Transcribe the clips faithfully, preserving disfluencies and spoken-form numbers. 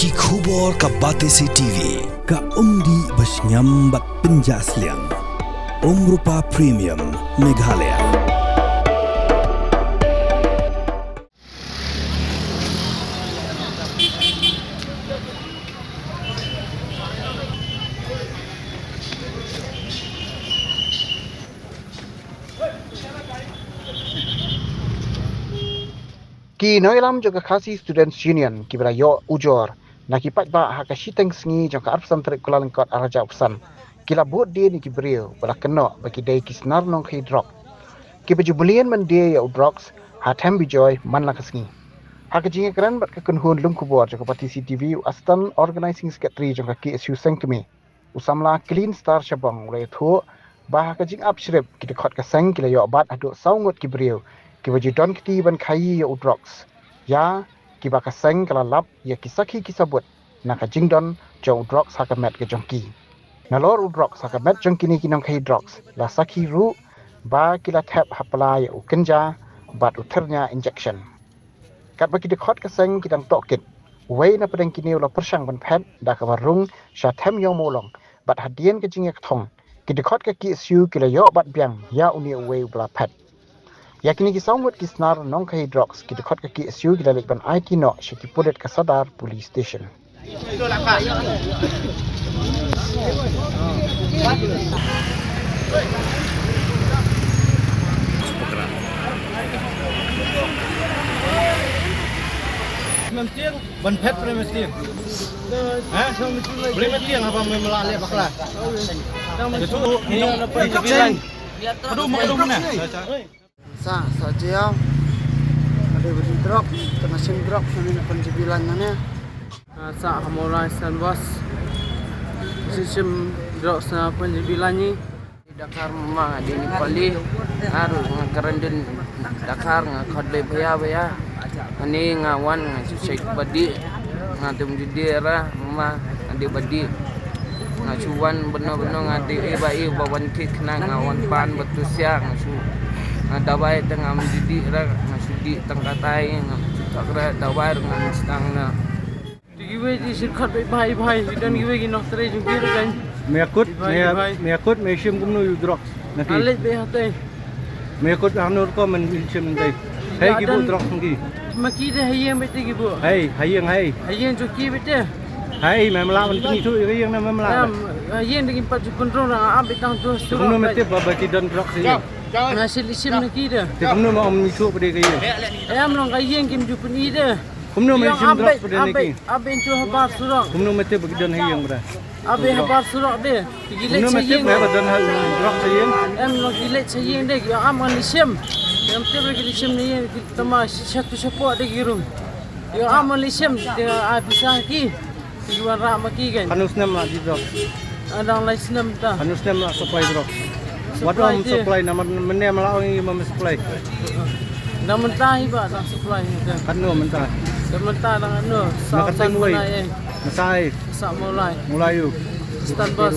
Ki khubor ka Batesi T V, ka umdih ba shngiam bad pynjah sliang. Umrupa Premium, Meghalaya. Ki nongïalam jong ka Khasi Students Union kiba la ïoh ujor na ki paidbah ha ka shiteng sngi jong ka arphew san tarik Kyllalyngkot arhajar arphew san, ki la bud die ïa ki briew ba la kynnoh ba ki dei ki snar nongkhaïi drok, kiba ju mlien man die ïa u drugs ha Them Bijoy man la ka sngi. Ha ka jingïakren bad ka kynhun lum khubor jong ka Batesi T V, u Assistant Organizing Secretary jong ka K S U Sengkmie, u samla Clean Star Shabong, u la ïathuh ba ha ka jingap shrip, ki dkhot ka seng ki la ïoh bat haduh saw ngut ki briew kiba ju don kti ban khaïi ïa u drugs, ïa kiba ka seng ka la lap ïa ki sakhi ki sabut na ka jingdon jong u drugs ha ka met ka jong ki. Nalor u drugs ha ka met jong kine ki nongkhaïi drugs, la sakhi ruh ba ki la thep ha pla ïa u kynja bad u thyrnia injection. Katba ki dkhot ka seng ki dang tohkit, uwei na pdeng kine u la pyrshang ban phet da kaba rung sha Them Ïew Mawlong, bad hadien ka jingïakthong, ki dkhot ka K S U ki la ïoh bat biang ïa une uwei uba la phet. Ïa kine ki saw ngut ki snar nongkhaïi drugs, ki dkhot ka K S U ki la leit ban aiti noh sha ki pulit ka Sadar Police Station. Mem tieng, ban phet pre mesti. Ha? Pre mesti haba mem la leh bakla. Itu ni. Aduh, aduh, mana? Sa, sa jiaw. Ada beri drop, kena sim drop, kami nak pun jibilan mana? Ah, sa hamora san bos. Sim drop sa pun jibilan ni. Dakar mama di ni pali. Aru nga kerendun Dakar nga khot le baya baya. Ani nga wan nga su shake badi. Nga tum judi era mama nga di badi. Nga chuan beno beno nga di e ba e ba wan thik na nga wan pan batu sia nga su nga dawai tang am judi ra nga su di tang katai nga su tak ra dawai ra nga mustang na. Ti giwe ti sir khat bai bai bai ti dan giwe gi nok tre jung kira kan. Me akut, me akut me shim kumno yu drugs. Naki. Alet be hatai. Me kut hanur ko men shim ngai. Hei ki bu drok ngi. Ma ki de hayeng bete ki bu. Hei hayeng hei. Hayeng jo ki bete. Hei me mla men pini tu hayeng na me mla. Hayeng de ki pat ju pun rong rang am bitang tu. Kumno me tip ba ki don drok si. Na sil isim na ki de. Kumno ma om ni tu pede ki. Em long hayeng kim ju pun i de. Kumno me shim drok pede ni ki. Am bin tu habar surok. Kumno me tip ba ki don hayeng bra. Abi habar surok de. Ki leit sa ïing. Ba don ha drok sa ïing. Em lo ki leit sa ïing de ki am ngan leit shim. Em te ba ki leit shim ne ïing ki tama sha tu sha pok de ki rum. Yo am ngan leit shim de a bisa ki. Ki wan rah ma ki kan. Kanu snem la di drok. Adang lai snem ta. Kanu snem la supply drok. Wat om supply na man ne ma la ong i ma supply. Dang mynta hi ba dang supply hi ta. Kanu mynta. Dang mynta dang anu. Sa sa mynta. Masai. Sa mulai. Mulai yu. Stan bas.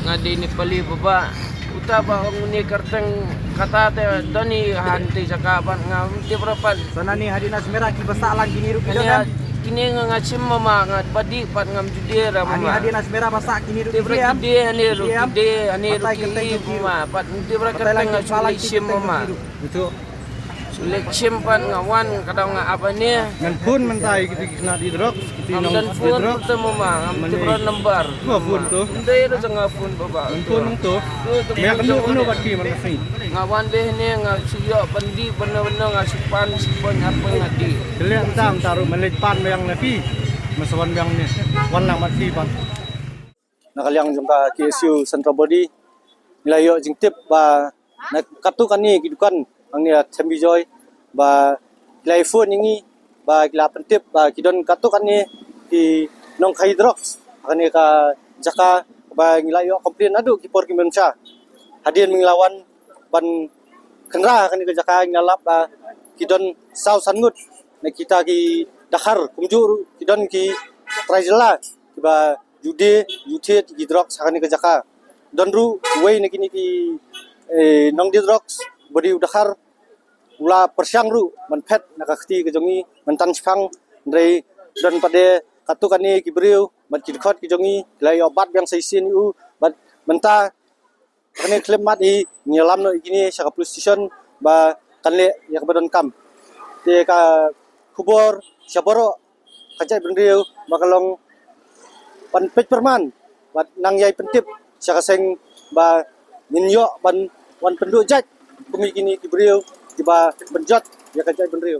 Nga dei Nepali baba. Uta ba ong ni karteng kata te doni han te jaka ban nga te berapan. Sana ni hadin asmera ki basa lang kini rupi dodan. Kini nga nga chim mama nga badi pat ngam judir mama. Ani hadin asmera basa kini rupi. Te bera ki de ani rupi de ani rupi mama pat te bera karteng nga chim mama. Betul. Lek chim pat nga wan ka dang nga ap ane. Ngan phone mynta ïa kita ki khynnah di drok, kita nong di drok. Ngam phone tu mama, ngam tip ro number. Nga phone tu. Ndei ro jong nga phone baba. Ngan phone tu. Me kynduh kynduh bad ki man ka sngi. Nga wan beh ne nga shu ïoh ban dih bynno bynno nga shu pan shu pon apa nga dih. Te leh mynta mynta ruh me leit pan biang na ki. Me sa wan biang ne. Wan lang bad ki pan. Na ka liang jong ka K S U Central Body ngi la ïoh jingtip ba na katto katne ki dukan hangne ha Them Bijoy ba ki la phone ïa ngi ba ki la pyntip ba ki don katto katne ki nongkhaïi drugs ha kane ka jaka ba ngi la ïoh complain naduh ki por ki mynta. Hadien ba ngi la wan ban kynrah ha kane ka jaka ngi la lap ba ki don saw san ngut na kita ki dakhar kumjuh ruh ki don ki trai jylla kiba ju die ju thied ki drugs ha kane ka jaka. Don ruh uwei na kine ki, eh, nongdie drugs ba dei u dakhar u la pyrshang ruh ban phet na ka kti ka jong ngi mynta shipang, hynrei Don pat de katto katne ki briew bad ki dkhot ki jong ngi ki la ïoh bat biang sa shisien ïa u, bad mynta kane khlem mat hi ngi ïalam noh ïa kine sha ka police station ba kan leh ïa kaba donkam. Te ka khubor sha baroh ka jaitbynriew ba ka long ban peit pyrman bad nang ïai pyntip sha ka seng ba ngin ïoh ban wan pynduh jait kum ïa kine ki briew kiba pynjot ïa ka jaitbynriew.